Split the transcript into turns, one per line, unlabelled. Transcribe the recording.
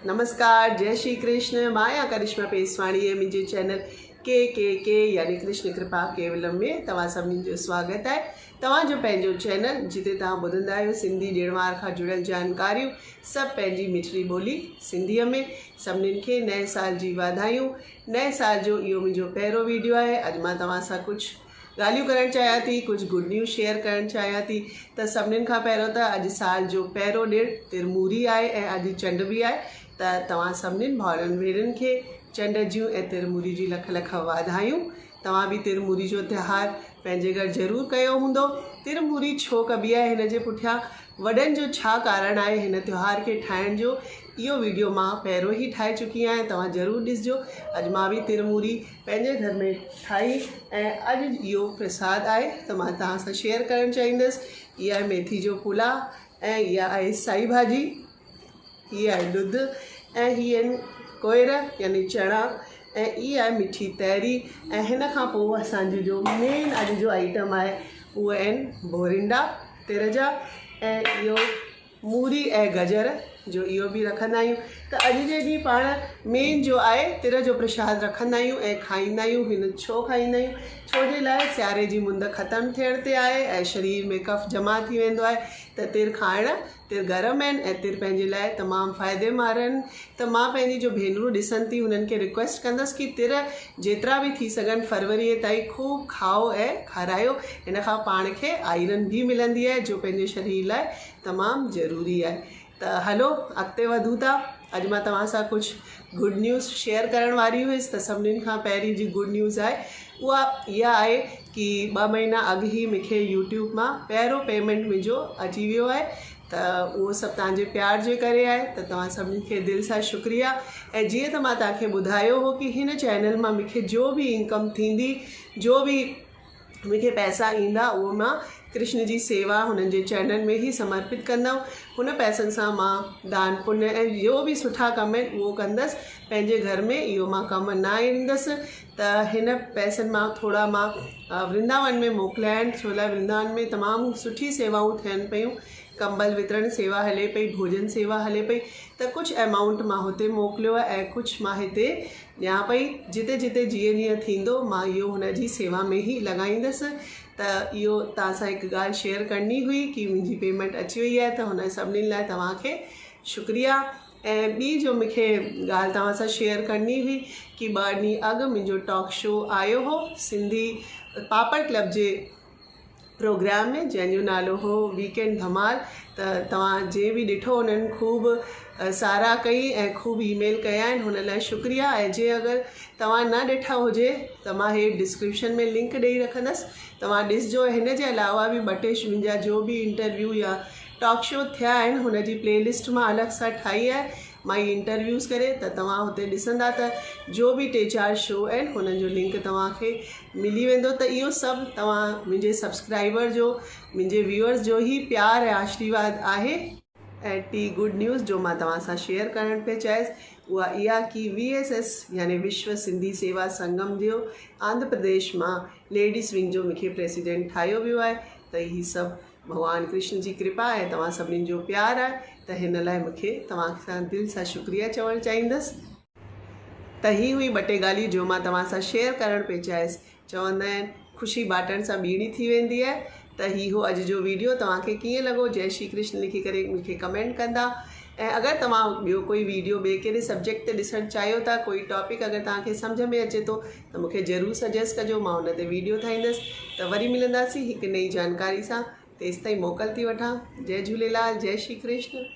نمسڪار جئي شري ڪرشن مان آهيان ڪرشما پيسواڻي ۽ منهنجي چينل ڪي ڪي ڪي يعني ڪرشن ڪرپا ڪيولم ۾ توهان سڀني جو سواگت آهي توهان جو پنهنجو چينل جتي توهان ٻڌندا آهيو سنڌي ڏڻ وار کان جڙيل جانڪاريون سڀ پنهنجي مٺڙي ٻولي سنڌيء ۾ سڀنين کي نئين سال جي واڌايون نئين سال جو اهو منهنجو پهريون ويڊيو آهي اڄ مان توهان سان ڪجهه ڳالهيون ڪرڻ چاهيان ٿي، ڪجهه گڊ نيوز شيئر ڪرڻ چاهيان ٿي ته سڀنين کان پهريون ته اڄ سال جو پهريون ڏڻ ترموري آهي ۽ اڄ چنڊ به آهي ته توهان سڀنين ڀائرن ڀيڻن کي چنڊ جون ۽ ترموري جون لک لک واڌايون. توهان به ترموري جو تهوار پنهنجي گهر ضرور ڪيو هوندو. ترموري ڇو ڪبي آهي هن جي پٺيان وڏن جو ڇا ڪارڻ آهي هن تهوار کي ٺاهڻ جو اهو ويڊيو مان پهريون ئي ٺاهي چڪي آهيان توهان ضرور ڏسجو. اڄ مان به ترموري پنهنجي گهر ۾ ٺاهي ۽ اڄ اهو پرساد آهي ته مان توهان سان شيئر ڪرڻ چاهيندس. هي آهي ميٿي جو پلاء ۽ اها آهي سائي ڀاڄي، هي آهي ڏڌ ۽ هي آهن ڪوئر يعني چڻا ۽ هي آهي مٺي تهري ۽ هن کان پوء اسان جو جو مين اڄ جو آئٽم آهي اهي آهن ڀورنڊا تر جا ۽ اهو موري ۽ گجر جو اهو به رکندا آهيون ته اڄ جي ڏينهن پاڻ مين جو آهي تر جو پرشاد رکندا آهيون ۽ کائيندا آهيون هن ڇو کائيندا آهيون ڇو جي لاء سياري جي مند ختم ٿيڻ تي آهي ۽ شرير ۾ ڪف جمع ٿي ويندو آهي ته تر کائڻ تر گرم آهن ۽ تر پنهنجي لاء تمام فائدي وارا آهن ته مان پنهنجي جو ڀينرون ڏسن ٿي هنن کي رڪويسٽ ڪندس ڪي تر جيترا به ٿي سگهن فروريء تائين خوب کائو ۽ کارايو هن کان پاڻ کي آئرن به ملندي آهي جو پنهنجي شرير لاء تمام ضروري آهي ته هلو اڳتي وڌون ٿا اڄ مان توهان سان ڪجهه گڊ نيوز شيئر ڪرڻ واري هيس ته سڀنين کان پهرين جي گڊ نيوز آهي اها اها آهي ڪي ٻه مهينا اڳ ئي مون کي يوٽيوب مان پهريون پيمينٽ منهنجو اچي ويو آهي ته اهو سڀ توهان جي پيار جي ڪري آهي ته توهان سڀني کي دل سان شڪريه ۽ جيئن ته مان توهان کي ٻڌايو هو ڪي هن چينل مان مون کي جو به انڪم ٿيندي جو به مون کي پئسا ايندا اهو مان ڪرشن جي سيوا هنن جي چرنن ۾ ئي سمرپت ڪندم. هن پئسن سان مان دان پڃ ۽ جو به سٺا ڪم آهن اهو ڪندس. پنهنجي گهر ۾ اهو مان ڪم نه آڻيندس ته هن پئسن مان ٿورا مان ورنداون ۾ موڪليا آهن ڇو لاء ورنداون ۾ تمام سٺي سيوائون ٿين پيون. ڪمبل وترڻ سيوا هلي پئي، ڀوڄن سيوا هلي پئي ته ڪجهه امائونٽ مان هتي موڪليو آهي ۽ ڪجهه مان هتي ڏيان پئي، جتي جتي جيئن جيئن ٿيندو مان اهو هن جي سيوا ۾ ئي لڳائيندس ته اهو توهان سان هڪ ڳالهه شيئر ڪرڻي هئي ڪي منهنجي پيمينٽ اچي وئي آهي ته هن سڀني لاء توهان کي شڪريه ۽ ٻي جو مون کي ڳالهه توهان سان شيئر ڪرڻي هئي ڪي ٻه ڏينهن اڳ منهنجو ٽاڪ شو آيو هو سنڌي پاپڙ ڪلب جي پروگرام ۾ جنهن جو نالو هو ويڪ اينڊ ڌمال ته توهان جنهن به ڏٺو انهن خوب ساراهه ڪئي ۽ خوب اي ميل ڪيا آهن هن لاء شڪريه ۽ جي اگر توهان نه ڏٺا هجي ته مان هيٺ ڊسڪرپشن ۾ لنڪ ڏئي رکندس توهان ڏسجو هن جي علاوه به ٻه ٽي منهنجا جو به انٽرويو يا ٽاڪ شو ٿيا آهن هن جي پلي لسٽ مان الڳ سان ٺاهي آهي مان اهي انٽرويوز ڪري ته توهان هتي ڏسندا ته جو به ٽي چار شو آهن هنن جو لنڪ توهان کي ملي ويندو ته اهو سڀ توهان منهنجي سبسڪرائبر جو منهنجي ويورز جو ئي پيار ۽ آشريواد آهي. ۽ ٽي گڊ نيوز جو مان توهان سان شيئر ڪرڻ پئي چاهيس اها اها ڪي وي ايس ايس يعني وشو سنڌي سيوا سنگم جو آنڌ پرديش مان ليڊيز ونگ جو مونکي پريسيڊنٽ ٺاهيو ويو آهي ته هي سڀ ڀڳوان ڪرشن جي ڪرپا ۽ توهان سڀني جو پيار آهي ته هن لاء مون کي توهان سان دل سان شڪريه چوڻ چاهيندس. ته هي هئي ٻه ٽي ڳالهيون جو مان توهان سان شيئر ڪرڻ پئي چاهيس. چوندا آهن خوشي بانٽڻ سان ٻيڻي ٿي ويندي آهي ته هي هو اڄ جو ويڊيو توهان کي ڪيئن لڳو جئي شري ڪرشن لکي ڪري مون کي ڪمينٽ ڪندا ۽ اگر توهان ٻيو ڪوئي ويڊيو ٻئي ڪهڙي سبجيڪٽ تي ڏسڻ چاهيو ٿا ڪوئي ٽاپڪ اگر توهان کي سمجهه ۾ اچي ٿو ته مون کي ضرور سجيسٽ ڪجو مان ان تي ويڊيو ٺاهيندس ته وري ملنداسين هڪ نئين جانڪاري سان تيستائين موڪل ٿي وٺان جئي جهوليلال جئي شري ڪرشن.